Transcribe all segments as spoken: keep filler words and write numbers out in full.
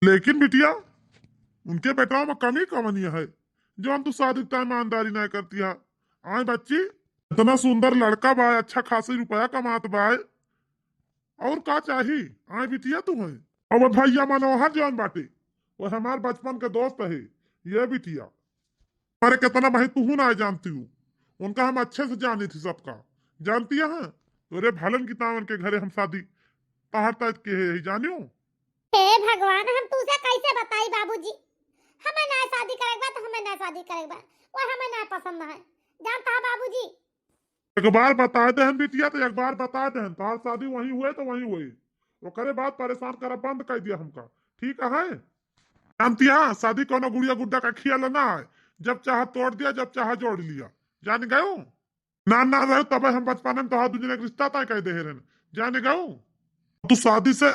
लेकिन बिटिया, उनके बेटवा में कमी कवन है, जौन तू शादी के time ईमानदारी नाहीं करतिया? आए बच्ची, इतना सुंदर लड़का बा, अच्छा खासी रुपया कमात बा, और का चाही? आए बिटिया तू है। अब भैया मनोहर जौन बाटे, वो हमार बचपन के दोस्त है। ये बिटिया, अरे कितना भाई तू ना जानती हूँ, उनका हम अच्छे से जानी थी सबका। जानती है, तोरे भलन की तावन के घरे हम शादी तहार तय के है, जानियो। हे भगवान, हम तुझे कैसे बताई बाबूजी? हमें ना शादी करे के बा, तो हमें ना शादी करे के बा, वो हमें ना पसंद है, जानता है बाबूजी। एक बार बता देहन बिटिया, तो एक बार बता देहन, तोहार शादी वहीं हुए तो वहीं हुए, ओकरे बाद परेशान करब बंद कर दिया हमका, ठीक है? जानतिया, शादी कौनो गुड़िया गुड्डा का खेल ना है, जब चाह तोड़ दिया, जब चाह जोड़ लिया, जान गयो। ना ना रहे तबे हम बचपन में तोहार दू जने के रिश्ता तय कर दे रहन, जान गयो। तू शादी से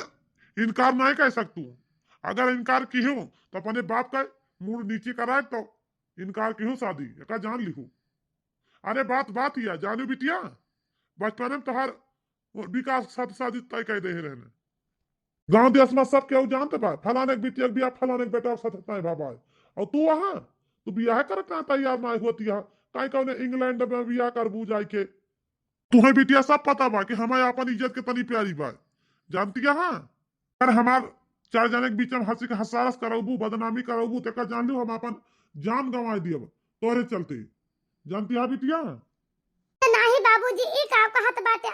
इनकार नहीं कर सकतू, अगर इनकार की हो तो अपने बाप का मूड़ नीचे कराए तो इनकार की हो शादी, एका जान लिहू। अरे बात बात या जानू बिटिया, बचपन में तोहार विकास के साथ शादी तय कर दे रहने। गांव देश में सब केहू जानते बा, फलाने के बिटिया के बियाह फलाने के बेटा के साथ तय भा बा। और तू वहाँ, तू बियाह करे का तैयार ना होती है, काहे कौने इंग्लैंड में बियाह करबू जाए के। तुहे बिटिया सब पता बा कि हमें अपन इज्जत के तनी प्यारी बा, जानती है? अगर हमार चार जने के बीच में हंसी के हसारस करबू, बदनामी करबू, तेका जान लियो हम अपन जान गंवाए दियब तोहरे चलते, जानती है बिटिया? नहीं बाबूजी, ई का कहत बाटे?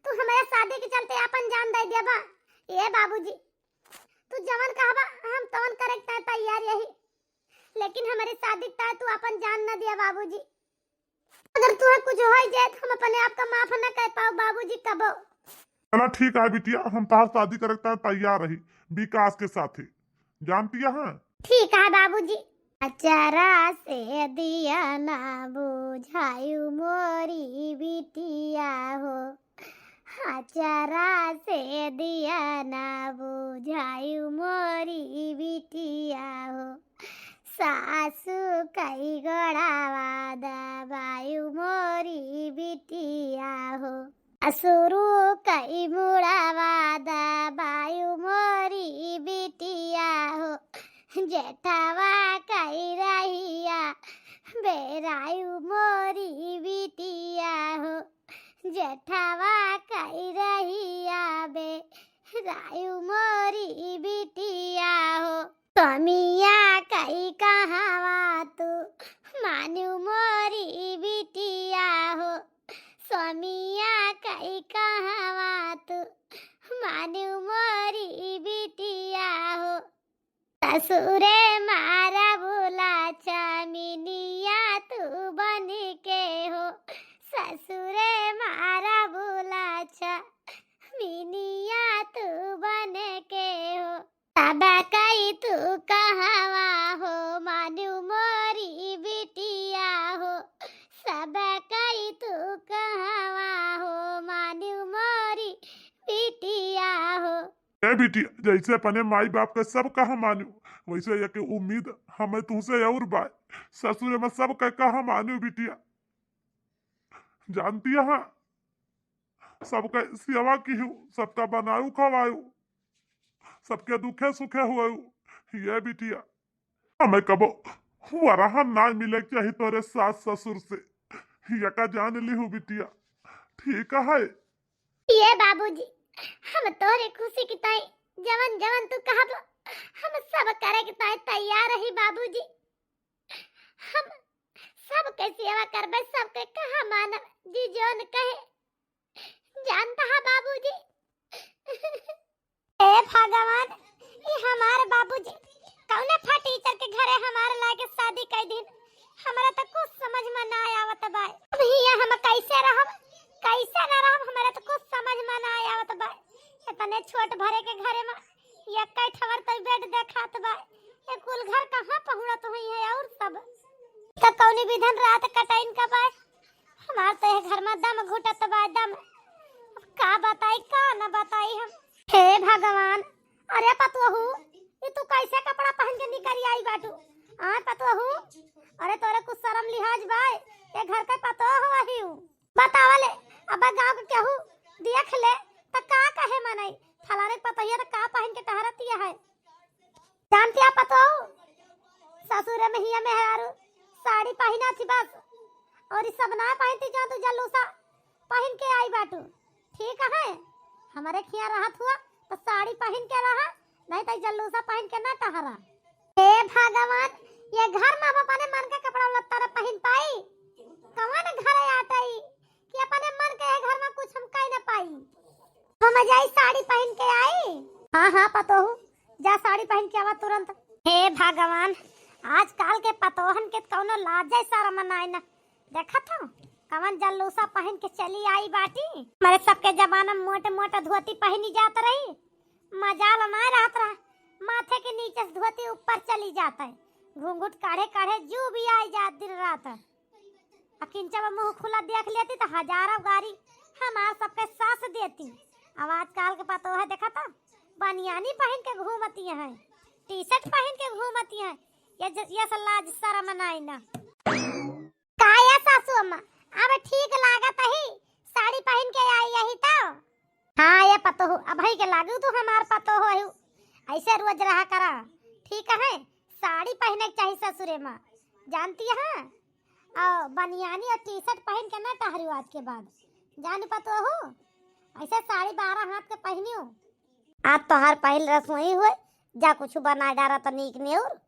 तू हमारे शादी के चलते अपन जान दे देबा? ए बाबूजी, तू जवन कहबा हम तवन करे के तैयार यही, लेकिन हमारी शादी के तय तू अपन जान न दिया बाबूजी। अगर तुहे कुछ हो जाए तो हम अपने आप का माफ न कर पाओ बाबूजी कबो। चला ठीक है बिटिया, हम तहार शादी करे के तैयार रही विकास के साथे, जानती है? ठीक है बाबूजी। अचरा से दिया ना बुझायु मोरी बिटिया हो, अचरा से दिया ना बुझायु मोरी बिटिया हो। सासू कई गोड़ावा दबायु मोरी बिटिया हो। असुरु कई मुड़ावा दबायु मोरी बिटिया हो। जेठवा कई रहिया बेरायु मोरी बिटिया हो। जेठवा कई रहिया बेरायु मोरी बिटिया हो। स्वामिया कई कहवा तू मान्यू मोरी बिटिया हो। स्वामिया कई कहवा तू मान्यू मोरी बिटिया हो। ससुरे मारा बोला छमिनिया तू बन के हो। ससुरे मारा बोला छमिनिया तू बन के हो। सब कई तू कहवा हो मान्यू मोरी बिटिया हो। सब कई तू कहवा हो मान्यू मोरी बिटिया हो। ए बिटिया, जैसे अपने माई बाप के सब कहा मान्यू, वैसे एक उम्मीद हमें तुमसे और बा। ससुरे में सब के कहा मान्यू बिटिया, जानती है? सबके सेवा किहू, सबका बनायू खवायू, सबके दुखे सुखे हुआयू। ये बिटिया, हमें कबो वरहन ना मिले के चाही तोरे सास ससुर से, यका जान लिहू बिटिया, ठीक है? ये बाबूजी, हम तोरे खुशी की ताई जवन जवन तू कहब, हम सब करे के ताई तैयार रही बाबूजी। हम सबके सेवा करबे, सबके कहा मानब, जी जौन कहे। जानता है बाबूजी? ए भगवान, ई हमार बाबूजी कौने फटीचर के घरे हमार लाके शादी कर दीन। हमरा तो कुछ समझ में ना आवत बा। अब हिया हम कैसे रहब, कैसे ना रहब, हमरा तो कुछ समझ में ना आवत बा। इतने छोट भरे के घरे में एक्कै ठवर तो बेड देखात बा। ये कुल घर कहाँ पहुँचत हुई है और सब? तो कौनी विधन रात कटाइन का बा? हमार तो ये घर में दम घुटत बा, दम। अब का बताई, का न बताई हम। हे भगवान, अरे पतोहू, ई तू कैसे कपड़ा पहन के निकरी आई बाटू? आ पतोहू, अरे तोरे कुछ शर्म लिहाज बा? ये घर के पतोह वही हूँ। बतावा ले, अब गाँव के केहू देख ले त का कहे मनई, फलाने के पतोहिया त का पहन के टहरतिया है। जानती है पतोहू, ससुरे में हिया मेहरारू साड़ी पहिना थी बस, और ई सब ना पहिनती, जा तू जल्लूसा पहिन के आई बाटू। ठीक है, हमरे खिया रहत हुआ तो साड़ी पहिन के रहा, नहीं तो जल्लूसा पहिन के ना टहरा। हे भगवान, ये घर में अब अपने मन के कपड़ा लत्ता न पहिन पाई, कवन घर आटई कि अपने मन के ये घर में कुछ हम कह न पाई। हम जाई साड़ी पहिन के आई। हाँ हाँ पतोहू, जा साड़ी पहिन के आवा तुरंत। हे भगवान, आजकल के पतोहन के कौनो लाजे शरम नाई ना। देखत हो कवन जल्लूसा पहिन के चली आई बाटी। हमरे सबके जमाना में मोटे मोटे धोती पहिनी जात रही, मजाल ना रहत रहा, माथे के नीचे से धोती ऊपर चली जात है, घूंघट काढ़े काढ़े जू भी आई जात दिन रात। अब किंचा मुंह खुला देख लेती तो हजारों गारी हमार सबके सास देती। अब आजकल के पतोह देखा था बनियानी पहिन के घूमती हैं, टी शर्ट पहिन के घूमती हैं, ये ज-, ये सब लाज शरम नाई ना। का ये सासू अम्मा, अब ठीक लागत ही साड़ी पहिन के आई यही तो। हाँ ये पतोहू, अबही के लागू तू हमार पतोहू है, ऐसे रोज रहा करा। ठीक है, साड़ी पहिने के चाही ससुरे में, जानती है? और बनियानी और टी शर्ट पहिन के ना टहरियो आज के बाद, जानी पतोहू, ऐसे साड़ी बारह हाथ के पहिनियो। आज तोहार पहिल रसोई हुए, जा कुछ बना डारा तो नीक ने और,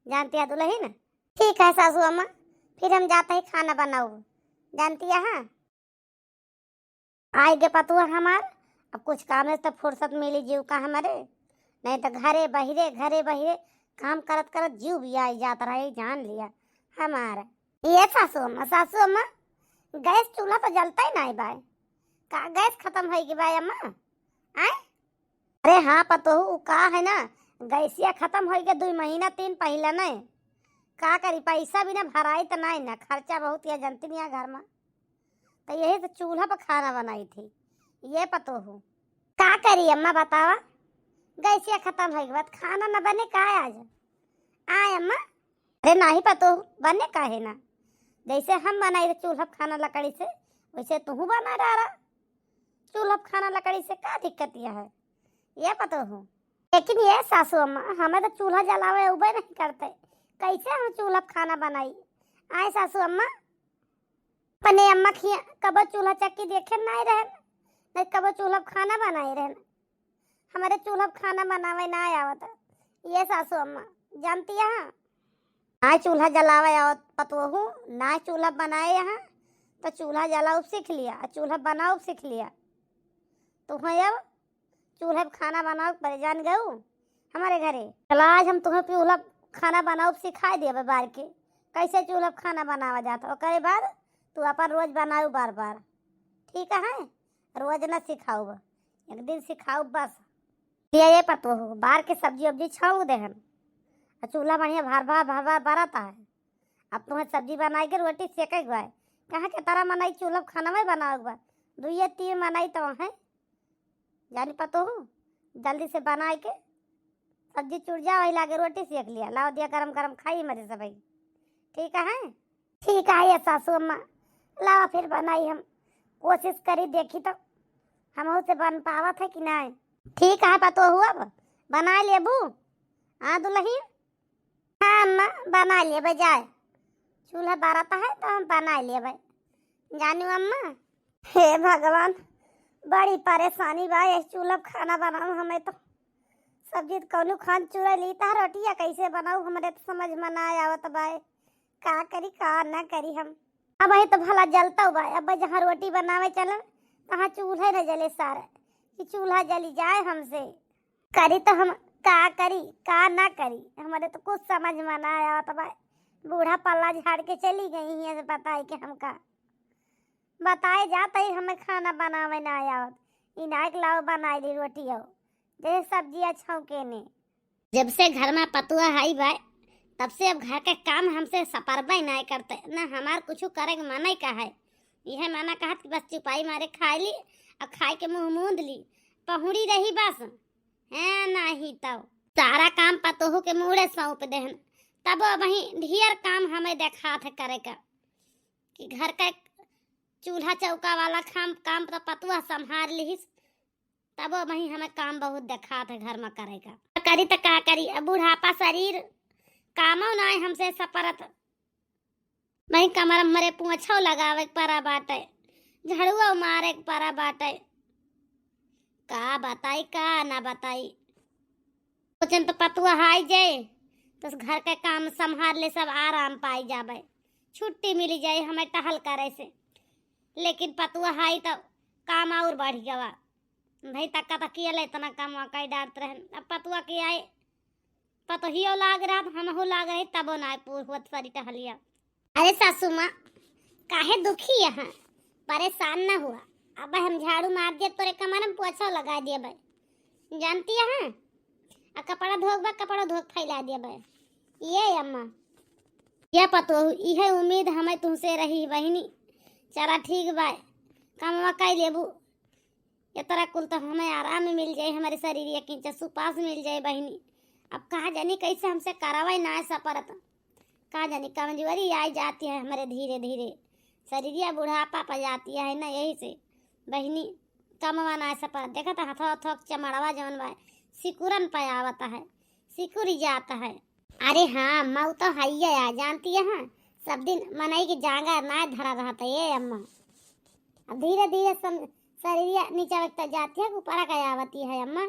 जानती है दुल्हन। ठीक है सासू अम्मा, फिर हम जाते हैं खाना बनाओ, जानती है? हाँ। आए गे पतुआ हमार, अब कुछ काम से तो फुर्सत मिली जीव का हमरे, नहीं तो घरे बहिरे, घरे बहिरे काम करत करत जीव भी आई जात रहे, जान लिया हमार। ये सासू अम्मा, सासू अम्मा, गैस चूल्हा तो जलता ही नहीं बाय, का गैस खत्म होई गी बाय अम्मा? आय? अरे हाँ पतोहू, उ का है ना, गैसिया खत्म होई गे दुई महीना तीन पहिला नहीं, का करी, पैसा बिना भराई तो नहीं ना, खर्चा बहुत या जनती नहीं घर में। तो यही तो चूल्हा पर खाना बनाई थी ये पतोहू। का करी अम्मा बतावा, गैसिया खत्म होई के बाद खाना न बने का आज? आय अम्मा? अरे नाही पतोहू, बने काहे ना, जैसे हम बनाई थे चूल्हा पर खाना लकड़ी से, वैसे तुहू बना डारा चूल्हा पर खाना लकड़ी से, का दिक्कत यह है ये पतोहू? लेकिन ये सासू अम्मा, हमें तो चूल्हा जलावे उबे नहीं करते, कैसे हम चूल्हा पर खाना बनाई? आय सासू अम्मा? अपने अम्मा खिया कबो चूल्हा चक्की देखे नाई रहन, नहीं कबो चूल्हा पे खाना बनाए रहन। हमारे चूल्हा पे खाना बनावे ना आवत। ये सासू अम्मा जानती है, ना चूल्हा जलावे आवत पतोहू, ना चूल्हा बनाए यहाँ, तो चूल्हा जलाओ सीख लिया, चूल्हा बनाओ सीख लिया। तो हो अब चूल्हे पे खाना बनाओ के परे जान गऊ हमारे घरे। चला आज हम तुम्हें चूल्हा पे खाना बनाओ सिखाए देबे बार के, कैसे चूल्हा पे खाना बनावा जाता। ओकरे बाद तू अपन रोज बनाऊ बार बार, ठीक है? रोज ना सिखाऊ, एक दिन सिखाऊ बस। ये, ये पतोहू, बार के सब्जी उब्जी छाऊ देहन, आ चूल्हा बढ़िया भर भर भर भर बरत है। अब तुम्हें सब्जी बनाई के रोटी सेके के बा, कहाँ के तरह मनई चूल्हा पे खाना में बनावे के बा, दुइये तीन मनई तो है। जानी पतोहू, जल्दी से बनाए के सब्जी चुड़ जा, वही लागे रोटी सेक लिया, लाओ दिया गरम गरम खाई मजे से भाई। ठीक है, ठीक है ये सासू अम्मा, लावा फिर बनाई हम, कोशिश करी देखी तो हमहू से बन पावत है कि नहीं। ठीक है पतोहू, अब बनाए लेबू। हाँ दुल्हन, हाँ अम्मा, बना लेबे जाए, चूल्हा बरत है तो हम बना लेबे। जानू अम्मा, हे भगवान, बड़ी परेशानी बा ये चूल्हा पे खाना बनाओ हमें तो। सब्जी तो कौनो खान चुरा लीता, रोटिया कैसे बनाऊ हमरे तो समझ में ना आवत बा। का करी का ना करी हम। अब ही तो भला जलता बा, अब जहाँ रोटी बनावे चलन तहाँ चूल्हा न जले सारे, कि चूल्हा जली जाए हमसे। करी तो हम का करी का ना करी, हमरे तो कुछ समझ में ना आवत बा। बूढ़ा पल्ला झाड़ के चली गई हियाँ से बताए के हमका। बताए जात ही हमें खाना बनावे ना आवत। इनायक लाओ बनाए ली रोटी हो, जैसे सब्जी अच्छा के ने। जब से घर में पतुआ आई बा, तब से अब घर के काम हमसे सपरबे नाय करते, ना हमार कुछ करे के मने का है। यह मना कहत कि बस चुपाई मारे खाए ली, अब खाए के मुंह मूंद ली, पहुड़ी रही बस। हैं, नाही तो सारा काम पतोहू के मूड़े सौंप देहन। तब अब वहीं ढेर काम हमें देखात है करे का, कि घर का चूल्हा चौका वाला काम, काम तो पतुआ संभाल लिहिस। तब अब वहीं हमें काम बहुत देखात है घर में करे का। करी त का करी, अब बुढ़ापा शरीर कामो नाय हमसे सपरत। वही कमर में हमरे पोछो लगावे के परा बाटे, झड़ुओ मारे के परा बाटे। का बताई, का ना बताई। सोचन तो पतुआ हाई जाए, तो घर के काम संभाल ले, सब आराम पाई जाबे, छुट्टी मिली जाए हमें टहल करे से। लेकिन पतुआ हाई तो काम और बढ़ गवा। भाई तक्का तकिया ले इतना काम कई डारत रहन, अब पतुआ के आए, पतोहियो लाग रहत, हमहू लाग रही, तबो ना पूर हुअत सरी टहलिया। अरे सासू माँ, काहे दुखी यहाँ? परेशान न हुआ। अब हम झाड़ू मार दिए, तोरे कमर में पोछा लगा दिए भाई, जानती है? आ कपड़ा धोक बा, कपड़ा धोक फैला दिए भाई। ये अम्मा, ये पतोहू, इहे उम्मीद हमें तुमसे रही बहिनी। चला ठीक बा, कमवा कई लेबू, ये तरह कुल तो हमें आराम मिल जाए, हमारे शरीर के किंचा सुपास मिल जाए बहिनी। अब कहाँ जानी कैसे हमसे करावे ना ऐसा परत, कहाँ जानी कमजोरी आई जाती है हमारे धीरे धीरे, शरीरिया बुढ़ापा पा जाती है ना, यही से बहिनी कमवा ना ऐसा परत। देखा था हथवा हथवा चमड़वा जौन बा सिकुरन पे आवत है, सिकुरी जाता है। अरे हाँ अम्मा, उ तो हइये आ, जानती है, हाँ, सब दिन मनई के जांगर ना धरा रहता ये अम्मा। अब धीरे धीरे सम-, शरीरिया नीचे बैठता जाती है, ऊपर का आवती है अम्मा।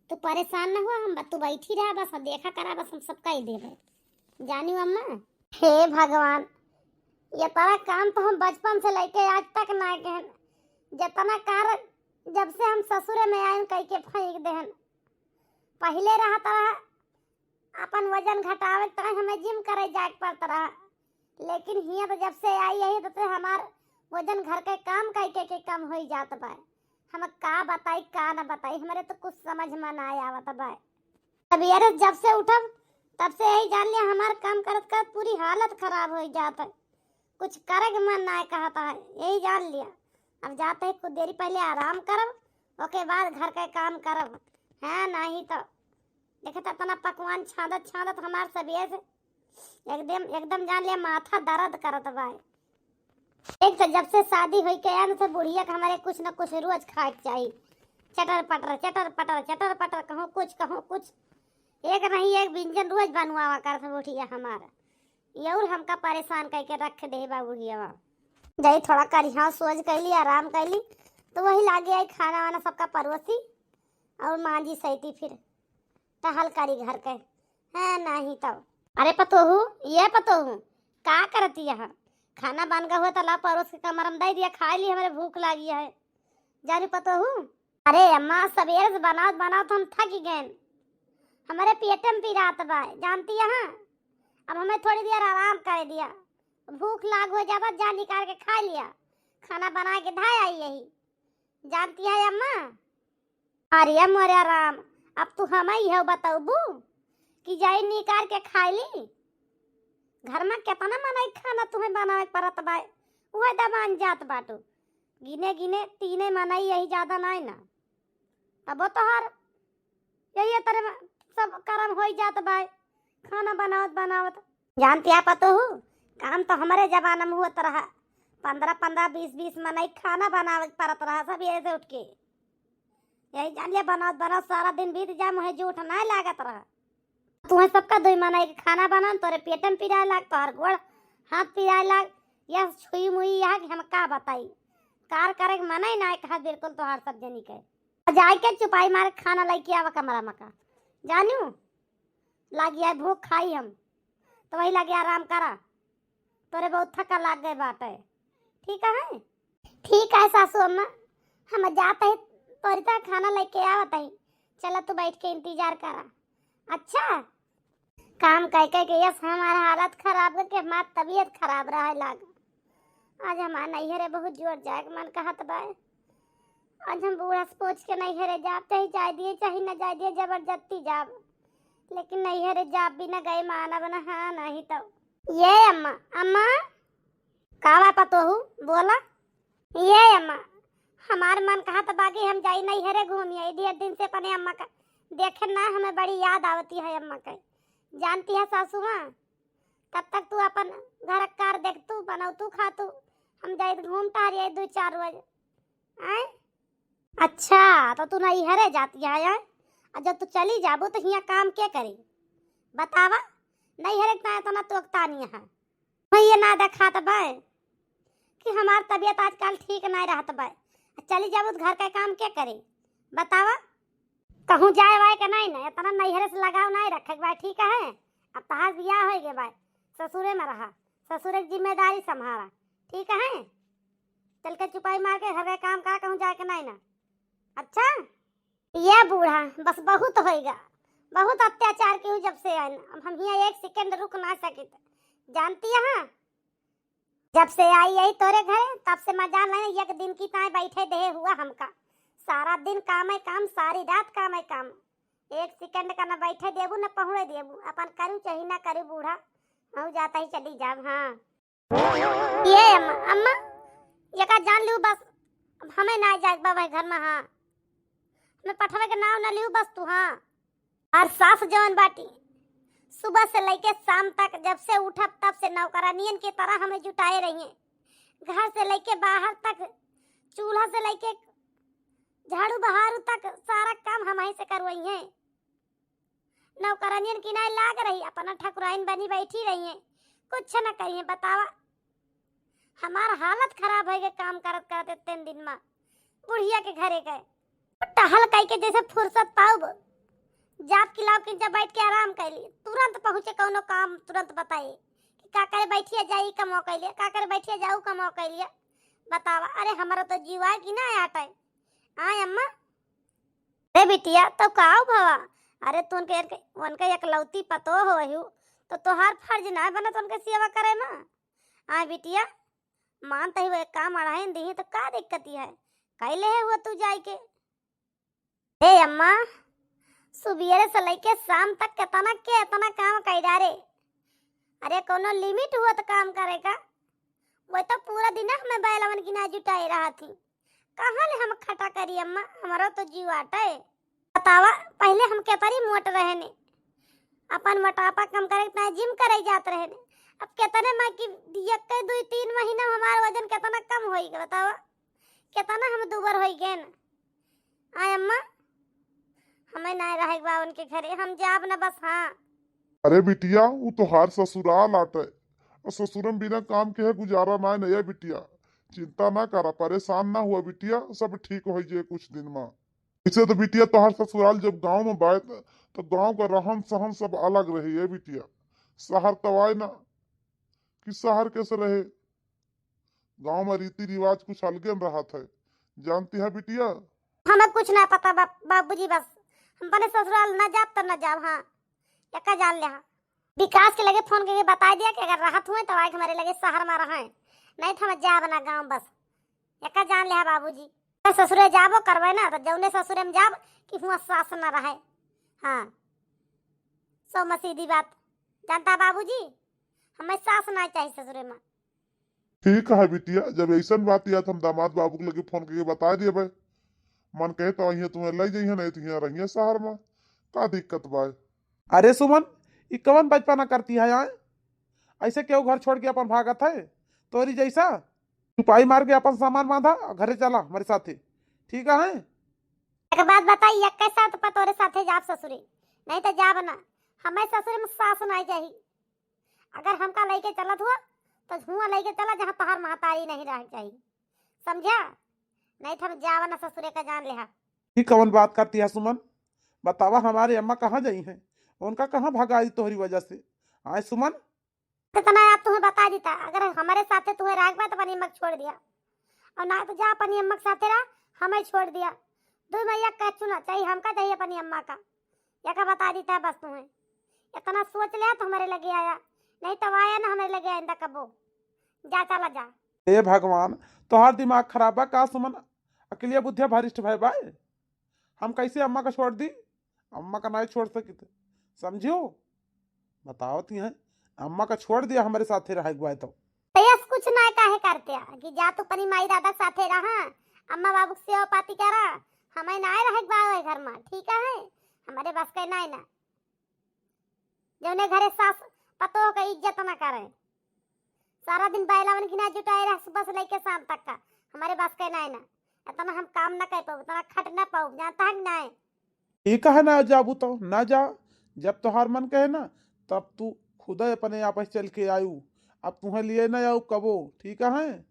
तू परेशान न हुआ, हम ब-, तू बैठी रहा बस, देखा करा बस, हम सब कई देबे, जानियो अम्मा। हे भगवान, ये तरह काम तो हम बचपन से लेके आज तक ना कहन, जितना कार जब से हम ससुरे में आयन कई के फेंक देहन। पहिले रहत रहा अपन वजन घटावे के तरह हमें जिम करे जाए के पड़त रहा, लेकिन हियाँ तो जब से आई यही तब से हमार वजन घर के काम कई के, के कम होई जात बा। हम का बताई का न बताई, हमरे तो कुछ समझ में ना आवत बा। तब यार जब से उठब तब से यही जान लिया हमार काम करत करत पूरी हालत खराब होई जात है, कुछ करे के मन ना कहत है, यही जान लिया। अब जाते हैं कुछ देरी पहले आराम करब, ओके बाद घर के काम करब। हाँ नहीं तो देखत इतना पकवान छाँदत छाँदत हमार सबेर से एकदम, एकदम जान लिया माथा दर्द करत बा। एक तो जब से शादी होई के आन से बुढ़िया के हमारे कुछ न कुछ रोज खाए के चाही, चटर पटर चटर पटर चटर पटर, कहूँ कुछ कहूँ कुछ, एक नहीं एक व्यंजन रोज बनवावा करत बुढ़िया हमार। ये और हमका परेशान करके रख दे बा बुढ़िया। जाई थोड़ा करिहा सोच कैली, आराम कैली, तो वही लागे आई खाना वाना सबका परोसी और मांजी सैती फिर टहल करी घर के। हाँ नहीं तो। अरे पतोहू, ये पतोहू, का करती यहाँ? खाना बन गवा हुआ तो ला परोस के कमर में दे दिया, खा ली, हमारे भूख लागी है। जानी पतोहू। अरे अम्मा, सबेरे से बनावत बनावत हम थक गए, हमारे पेट में पिरात बा, जानती है। अब हमें थोड़ी देर आराम करे दिया, भूख लाग हो जाबा, जा निकाल के खा लिया, खाना बना के धाय आई यही, जानती है अम्मा। अरे मोरे राम, अब तू हमें यह बतौबू कि जाई निकाल के खाई ली? घर में कितना मनई खाना तुम्हें बनावे के पड़त बा, उहे दबान जात बाटू। गिने गिने तीने मनई यही ज्यादा नाई ना, तबो तोहर यही तरह सब करम होई जात बा, खाना बनावत बनावत। जानती है पतोहू, काम तो हमारे जमाना में होत रहा, पन्द्रह पन्द्रह बीस बीस मनई खाना बनावे के पड़त रहा सब यही से उठ के। यही जान लिया, बनावत बनावत सारा दिन बीत जा, मुहे जूठ ना लागत रहा। तुम्हें सबका दुई मनई के खाना बनान, तोरे पेट में पिराए लाग, तोहर गोड़ हाथ पिराए लाग, यह छुई मुई यह कि हम का बताई, कार करे के मनई ना कहा बिल्कुल तोहार सब जनी के। जाए के चुपाई मारे खाना लेके आवा कमरा में का, जानू, लागी है भूख खाई हम, तो वही लागे आराम करा, तोरे बहुत थका लाग गए बाटे, ठीक है? ठीक है सासू अम्मा, हम जात ही तोरी तरह खाना लेके आवत ही। चला तू बैठ के इंतजार करा। अच्छा, काम कह कह के यस हमार हालत खराब करके हमार तबीयत खराब रहे लाग। आज हमार नैहरे बहुत जोर जाए के मन कहत बा। आज हम बूढ़ा से पूछ के नैहरे जाब, चाहे जाए दिए चाहे न जाए दिए, जबरदस्ती जाब, लेकिन नैहरे जाब बिना गए मानब न। हाँ नहीं तो। ये अम्मा, अम्मा। का बा पतोहू, बोला। ये अम्मा, हमार मन कहत बा कि हम जाई नैहरे घूमी आई, ढेर दिन से अपने अम्मा का देखे ना, हमें बड़ी याद आवती है अम्मा के। जानती है सासू माँ, तब तक तू अपन घर कार देख तू, बनाऊ तू, खा तू, हम जाई घूम टहरी आई दो चार रोज। आए? अच्छा, तो तू नैहरे जाती है, आए? और जब तू चली जाबू तो हियाँ काम के करी? बतावा, नैहरे के ना इतना तोकता नहीं है। मैं ये ना देखात बा कि हमार तबीयत आजकल ठीक नहीं रहत बा। चली जाबू तो घर का काम के करी? बतावा, कहूँ जाए वाए के नहीं ना, इतना नैहरे से लगाव नहीं रखे के बा, ठीक है? अब तहार बियाह हो गए बा, ससुरे में रहा, ससुरे की जिम्मेदारी संभाला, ठीक है? चल के चुपाई मार के घर का काम करा, कहूँ जाए के नहीं ना। अच्छा, ये बूढ़ा बस बहुत होइगा, बहुत अत्याचार की हूँ जब से आइन। अब हम हियाँ एक सेकंड रुक ना सकित, जानती है? जब से आई यही तोरे घरे, तब से मैं जान लेना, एक दिन की ताई बैठे देहे हुआ हमका। सारा दिन काम है काम, सारी रात काम है काम। एक सेकंड का ना बैठे देबू, ना पहुँचे देबू। अपन करू चाहे ना करू बूढ़ा, हम जाता ही चली जाब। हाँ। ये अम्मा, अम्मा, ये का जान लिहू बस, अब हमें ना जाए बा वही घर में। हाँ, हमें पठवे के नाव ना लिहू बस तू। हाँ, और सास जवन बाटी, सुबह से लेके शाम तक, जब से उठब तब से नौकरानियन की तरह हमें जुटाए रहिए। घर से लेके बाहर तक, चूल्हा से लेके झाड़ू बहारू तक सारा काम हम ही से करवाई हैं। नौकरानियन की नाई लाग रही, अपना ठकुराइन बनी बैठी रही हैं, कुछ न करिए। बतावा, हमार हालत खराब हो गए काम करत करत इतने दिन में। बुढ़िया के घरे गए, टहल कई के जैसे फुर्सत पाउब, जाप की लाव किंचा बैठ के आराम कैली, तुरंत पहुँचे कौनो काम, तुरंत बताए कि का करे बैठिया जाई कमो कैलिए, का करे बैठिया जाऊ कमो कैलिए। बतावा, अरे हमारा तो जीवा की ना आटे। आय अम्मा, अरे बिटिया, तो का भवा? अरे तू उनके, उनके एकलौती पतोह हो हू, तो तोहार फर्ज ना बनत उनके सेवा करे में? आय बिटिया, मान तही वो एक काम अढ़ाइन दीही तो का दिक्कत है, कैले है हुआ तू जाई के। ए अम्मा, सुबेरे से लेके शाम तक कितना के इतना काम कई डारे। अरे कोनो लिमिट हुआ तो काम करे का? वो तो पूरा दिन हमें बैलवन की ना जुटाए रहा थी। कहाँ ले हम खटा करी अम्मा, हमारो तो जीव आटे। बतावा, पहले हम केतरी मोट रहने, अपन मोटापा कम करे के ताई जिम करे जात रहने। अब कितने माँ की एक दुई तीन महीना में हमारा वजन कितना कम होई गए, बतावा, कितना हम दुबर होई गए ना। आय अम्मा, हमें ना रहे के बा उनके घरे, हम जाब ना बस। हाँ। अरे बिटिया, उ तोहार ससुराल आटे, और ससुरम बिना काम के है गुजारा ना, नहीं है बिटिया। चिंता ना करा, परेशान ना हुआ बिटिया, सब ठीक हो जाए कुछ दिन में। इसे तो बिटिया तोहार ससुराल जब गांव में बाय त, तो गांव का रहन सहन सब अलग रहे है बिटिया। शहर तो आए ना कि शहर कैसे रहे, गांव में रीति रिवाज कुछ अलगे न रहत है, जानती है बिटिया? हमें कुछ ना पता बा-, बाबूजी, बस हम अपने ससुराल ना जाब तो ना जाब। हाँ, एका जान ले। हाँ, विकास के लगे फोन करके बता दिया कि अगर रहत हुए तो आए हमारे लगे शहर में रहे, नहीं तो हम जाब ना गांव। बस एका जान ले। हाँ बाबूजी, तो ससुरे जाबो करबे ना तो जौने ससुरे में जाब कि हुआ सास ना रहे। हाँ, सौ में सीधी बात, जानता बाबूजी, हमें सास ना चाहिए ससुरे में। ठीक है बिटिया, जब ऐसन बात या तो हम दामाद बाबू के लगे फोन करके बता दिए भाई, मन कहे तो यहाँ तुम्हें ले जाइए, नहीं तो यहाँ रहिए शहर में, का दिक्कत बा? अरे सुमन, ई कवन बचपना करती है यहाँ? ऐसे क्यों घर छोड़ के अपन भागत है? तोरी जैसा चुपाई मार के अपन सामान बांधा और घरे चला हमारे साथे, ठीक है? एक बात बताई, एक साथ पतोरे साथे जाब ससुरे, नहीं तो जाब ना। हमें ससुरे में सास ना चाहिए। अगर हमका लेके चलत हुआ तो हुआ लेके चला जहाँ तोहार महतारी नहीं रह चाहिए, समझा? नहीं तो हम जावा ना ससुरे का, जान लेहा। ई कवन बात करती है सुमन? बतावा, हमारे अम्मा कहाँ जाई हैं? उनका कहाँ भगाई तोहरी वजह से? आए सुमन। इतना आप तुम्हें बता देता, अगर हमारे साथे तुम्हें राख बा तो अपनी अम्मा के छोड़ दिया, और ना तो जा अपनी अम्मा के साथे रहा, हमें छोड़ दिया। दो मैया का चुना चाहिए, हमका चाहिए अपनी अम्मा का। या का बता देता है बस तुम्हें, इतना सोच लिया तो हमारे लगे आया, नहीं तो आया ना हमारे लगे आइंदा कबो। जा चला जा। हे भगवान, तोहार दिमाग खराब बा का सुमन? अकलिया बुद्धिया भरिष्ठ भय बा। हम कैसे अम्मा का छोड़ दी? अम्मा का नहीं छोड़ सकित, समझियो? बतावत ही हैं, अम्मा का छोड़ दिया हमारे साथे रहे गुआए तो। तो यस कुछ ना काहे करते आ कि जा तू अपनी माई दादा साथे रहा, अम्मा बाबू के सेवा पाती करा, हमें ना रहे गुआए घर में, ठीक है? हमारे बस के ना ना, जौने घरे सास पतोह का इज्जत ना करे, सारा दिन बैलावन की ना जुटाए रह सुबह से लेके शाम तक का, हमारे बस के ना ना, इतना हम काम ना कर पाऊ, इतना खट ना पाऊ, जानता है कि नहीं? ठीक है, ना जाबू तो ना जा, जब तोहार मन कहे ना, तब तू खुद अपने आप चल के आयु। अब तुहें लिए ना आऊ कबो, ठीक है?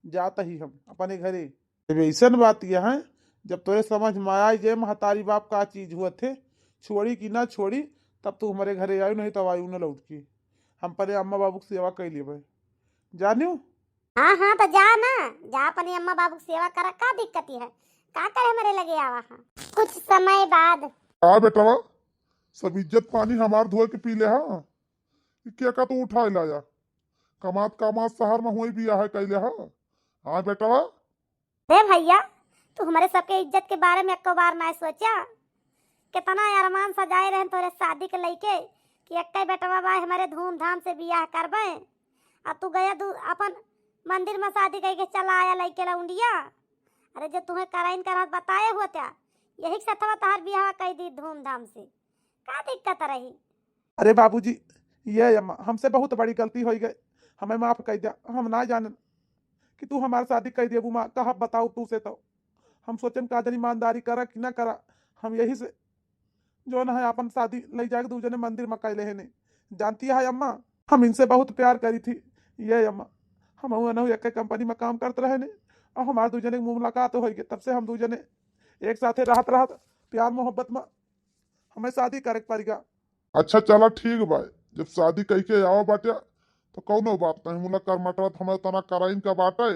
जात ही हम अपने घरे। जब ऐसन बात यह है, जब तोरे समझ में आए जे महतारी बाप का चीज हुआ थे, छोड़ी कि ना छोड़ी, तब तू हमारे घरे आयु, नहीं तब आयु न लौट के। हम अपने अम्मा बाबू की सेवा कर लेबे, जानियो। हाँ, हाँ, तो जा ना, जा अपने अम्मा बाबू की सेवा करा, का दिक्कत है? का करे हमारे लगे आवा है? कुछ समय बाद। का बेटवा, सब इज्जत पानी हमार धोए के पी ले हा? कि क्या का तू उठाए लाया? कमात कमात शहर में हुई बियाह है कैले हा? हाँ बेटवा। अरे भैया, तू हमारे सबके इज्जत के बारे में एको बार ना सोचा? कितना अरमान सजाए रहन तोरे शादी के लइके कि एक्के बेटवा बा, हमारे धूमधाम से बियाह करबे। आ तू गया दू अपन मंदिर में शादी करके चला आया लइके लौंडिया। अरे जो तुहें कराइन करत बताए होत्या, यही के सथवा तहार बियाह कर दी धूमधाम से, का दिक्कत रही? अरे बाबूजी, ये अम्मा, हमसे बहुत बड़ी गलती हो गई, हमें माफ कर दिया। हम ना जानन कि तू हमार शादी कर देबू माँ, कहा बताओ तू से तो। हम सोचन का जन ईमानदारी करा कि ना करा, हम यही से जो ना है अपन शादी ले जाके दू जने मंदिर में कैले है नहीं। जानती है अम्मा, हम इनसे बहुत प्यार करी थी। ये अम्मा, हम अनहु एक कंपनी में काम करत रहे नहीं, और हमार दू जने की मुलाकात हो गई, तब से हम दू जने एक साथे रहत रहत प्यार मोहब्बत में हमें शादी करे के पड़ गया। अच्छा चला ठीक बा, जब शादी कह के आवा बाटे तो कौनो बात नहीं, मुला कर मटरत हमें तना कराइन का बाटे।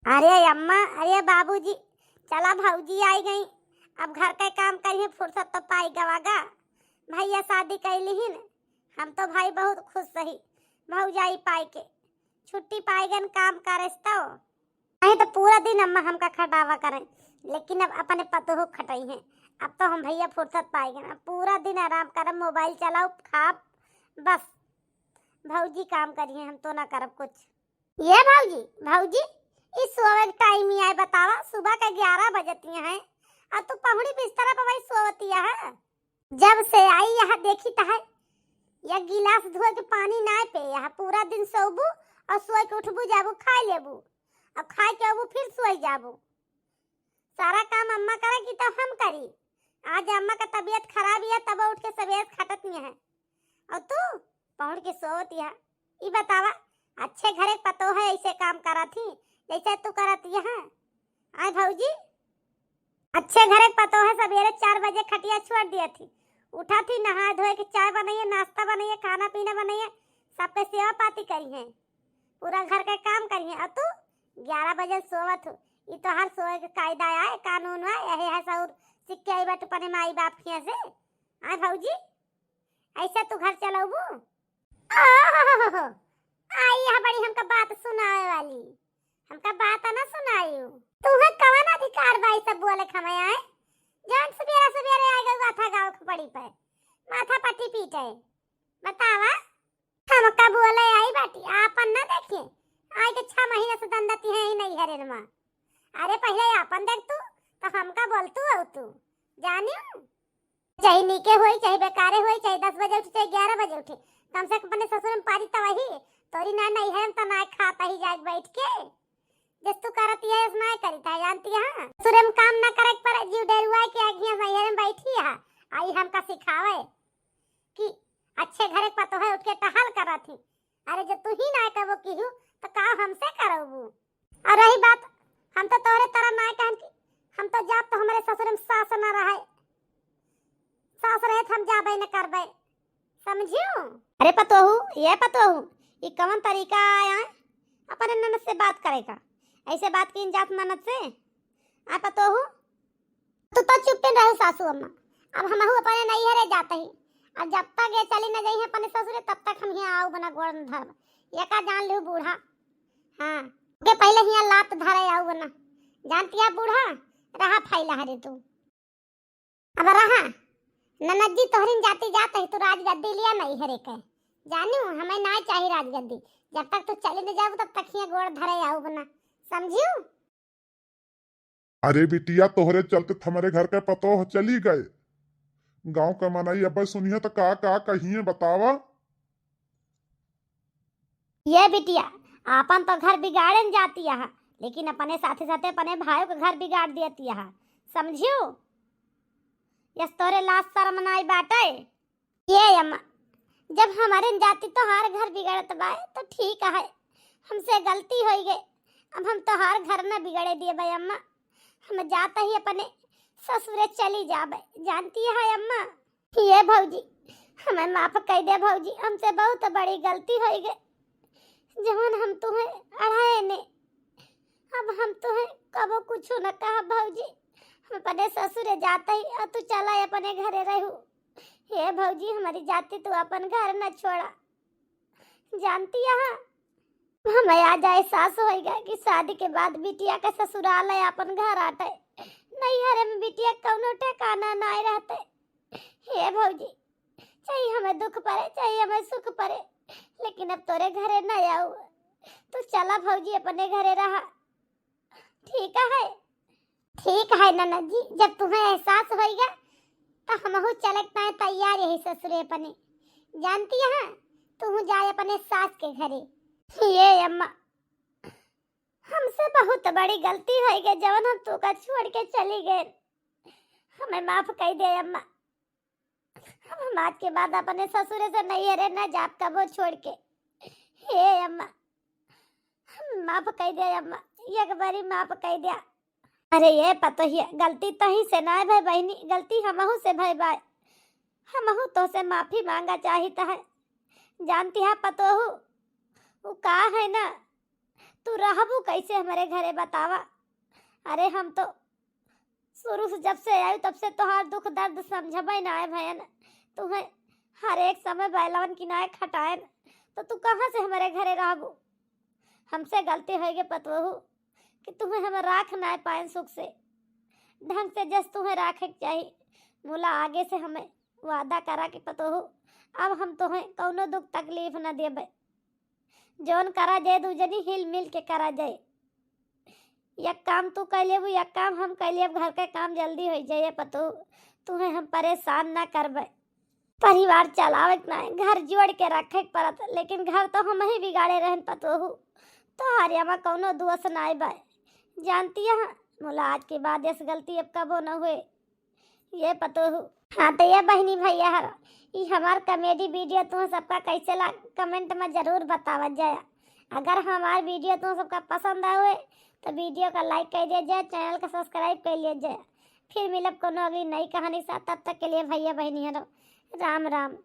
अरे अम्मा, अरे बाबूजी, चला भौजी आई गई, अब घर के काम करिए, फुर्सत तो पाई गवागा। भैया शादी कैली ही न, हम तो भाई बहुत खुश रही भौजाई पाई के, छुट्टी पाई गन काम करे से तो। नहीं तो पूरा दिन अम्मा हमका खटावा करें, लेकिन अब अपने पतोह खटाई हैं। अब तो हम भैया फुर्सत पाई गन, अब पूरा दिन आराम करब, मोबाइल चलाओ, खाब, बस भौजी काम करिए, हम तो ना करब कुछ। ये भौजी, भौजी, इस सोवे के टाइम ही आए बतावा, सुबह के ग्यारह बजती हैं, और तू पहुड़ी बिस्तर पर वही सोवती है। जब से आई यहाँ देखी त है, या गिलास धोए के पानी ना पे, यहाँ पूरा दिन सोबू और सोए के उठबू, जाबू, खाए लेबू, अब खाए के अबू फिर सोए जाबू। सारा काम अम्मा करे कि तो हम करी? आज अम्मा का तबीयत खराब है, तब उठ के सवेरे खटत नहीं है, और तू पहुड़ के सोवत है। ई बतावा, अच्छे घरे के पतोह है, ऐसे काम करत ही जैसे तू करत यहाँ? आए भौजी, अच्छे घरे के पतोह है, सवेरे चार बजे खटिया छोड़ दिया थी, उठा थी, नहा धोए के चाय बनाइए, नाश्ता बनाइए, खाना पीना बनाइए, सबके सेवा पाती करी है, पूरा घर के काम करी है। और तू ग्यारह बजे सोवत हो, ई तोहार सोए के कायदा आए, कानून आए, यही है सहूर सिक्के आई बाटू अपने माई बाप किया से। आए भौजी, ऐसे तू घर चलौबू? ओहो, आई है बड़ी हमका बात सुनावे वाली, हमका बात ना सुनायू। तुहे कवन अधिकार बा ई सब बोले के हमें आए? जौन सुबेरे सुबेरे आ गई माथा गाँव के पड़ी पे, माथा पट्टी पीटे। बतावा, हमका बोले आई बाटी, आपन ना देखिए, आई के छह महीना से दंदती है ही नहीं हरे नमा। अरे पहले आपन देख तू, तो हमका बोलतू हो तू, जानियो? चाहे नीके होई, चाहे बेकारे होई, चाहे दस बजे उठी, चाहे ग्यारह बजे उठी, कम से कम अपने ससुर में पारी तो वही, तोरी ना नहीं है तो ना खाता ही जाग बैठ के। जस तू करती है, ना करी था, जानती है? ससुर में काम ना करे पर जीव डेरुआ के आगिया नैहर में बैठी है, आई हमका सिखावे कि अच्छे घरे के पतोह है, उठ के टहल करत ही। अरे, जब तू ही ना कबो किहू, तो का हमसे करबू? और रही बात, हम तो तोहरे तरह ना कहन की, हम तो जाब तो हमारे ससुर में सास ना रहे, सास रहे तो हम जाबे न करबे, समझियो? अरे पतोहू, ये पतोहू, ये कवन तरीका आया है अपने ननद से बात करे का? ऐसे बात की जात ननद से? आ पतोहू, तू तो चुप्पे रहो सासू अम्मा, अब हमहू अपने नैहरे जाते ही। अब जब तक ये चली न जाई है अपने ससुरे, तब तक हम यहाँ आऊ बना गोड़ धरब। ये का जान लिहू बूढ़ा, हाँ, के पहले हियाँ लात धरे आऊ बना। जानती है बूढ़ा, रहा फैला हरे तू। अब रहा, ननद जी तोहरिन जाती जात है, तू राजगद्दी लिया नैहरे के। जानू, हमें ना चाही राजगद्दी। जब तक तू चली न जाऊ, तब तक हियाँ गोड़ धरे आऊ बना, समझियो? अरे बिटिया, तोहरे चलते त हमरे घर के पतोह चली गए। गांव के मनई अब्बे सुनिहे त का का कहिए बतावा। ये बिटिया, आपन तो घर बिगाड़न जाती है, लेकिन अपने साथे साथे अपने भाइयों के घर बिगाड़ देती है, समझियो? यस तोरे लाज शर्म नाई बाटे? ये अम्मा, जब हमरे जाति तोहार घर बिगड़त बाए तो ठीक है, हमसे गलती होई गए, अब हम तोहार घर न बिगड़े देबे अम्मा। हम जात ही अपने ससुरे चली जाबे, जानती है अम्मा। ये भौजी, हमें माफ कई दे भौजी, हमसे बहुत बड़ी गलती होई गए, जवन हम तुहें अढ़ाए ने। अब हम तुहें कबो कुछ न कहा भौजी, हम अपने ससुरे जात ही और तू चला अपने घरे रहू। हे भौजी, हमारी जाति तू अपन घर न छोड़ा, जानती है। हमें आज एहसास होइगा कि शादी के बाद बिटिया के ससुराल है अपन घर आटे, नैहरे में बिटिया कौनो ठिकाना नाय रहते। हे भौजी, चाहे हमें दुख पड़े, चाहे हमें सुख पड़े, लेकिन अब तोरे घरे न आऊ। तू चला भौजी, अपने घरे रहा, ठीक है? ठीक है ननद जी, जब तुम्हें एहसास होइगा तो हमहू चले के ताईं तैयार यही ससुरे अपने। जानती है, तू जाए अपने सास के घरे। ये अम्मा, हमसे बहुत बड़ी गलती होई गई जवन हम तू का छोड़ के चली गए, हमें माफ कर दे अम्मा। अब हम आज के बाद अपने ससुरे से नैहरे न जाब कबो छोड़ के। हे अम्मा, माफ कई दे अम्मा, एक बारी माफ कई दे। अरे ये पतोहिया, गलती तही से ना भय बहिनी, गलती हमहू से भय बाय। हमहू तो से माफी मांगा चाहित है। जानती है पतोहू, उ का है ना, तू रहबू कैसे हमरे घरे बतावा? अरे हम तो शुरू से जब से आयु तब से तोहार दुख दर्द समझबे ना आए भयन। तुहें हर एक समय बैलवन की नाय खटाएन, तो तू कहाँ से हमरे घरे रहबू? हमसे गलती होई गे पतोहू कि तुहें हम राख नाय पाएन सुख से, ढंग से जस तुहें राखे के चाही। मुला आगे से हमें वादा करा कि पतोहू, अब हम तुहें कौनो दुख तकलीफ न देबे। जौन करा जाए, दू जनी हिल मिल के करा जाए। एक काम तू कर लेबू, एक काम हम कर लेब, घर के काम जल्दी हो जाए। पतोहू, तुहें हम परेशान ना करबे। परिवार चलावे के ना, घर जोड़ के रखे के पड़त, लेकिन घर तो हम ही बिगाड़े रहन पतोहू। तोहार एमा कौनो दोष नाय बा। जानती है, मुला आज के बाद ऐस गलती अब कबो न हुए। ये पतोहू। हाँ तो ये बहिनी भैया हर, ई हमार comedy video तुम सबका कैसे लाग, comment में जरूर बतावत जाया। अगर हमार video तुम सबका पसंद आवे तो video का like कर दिया जाए, channel का subscribe कर लिया जाए। फिर मिलब कोनो अगली नई कहानी साथ, तब तक के लिए भैया बहिनी हर, राम राम।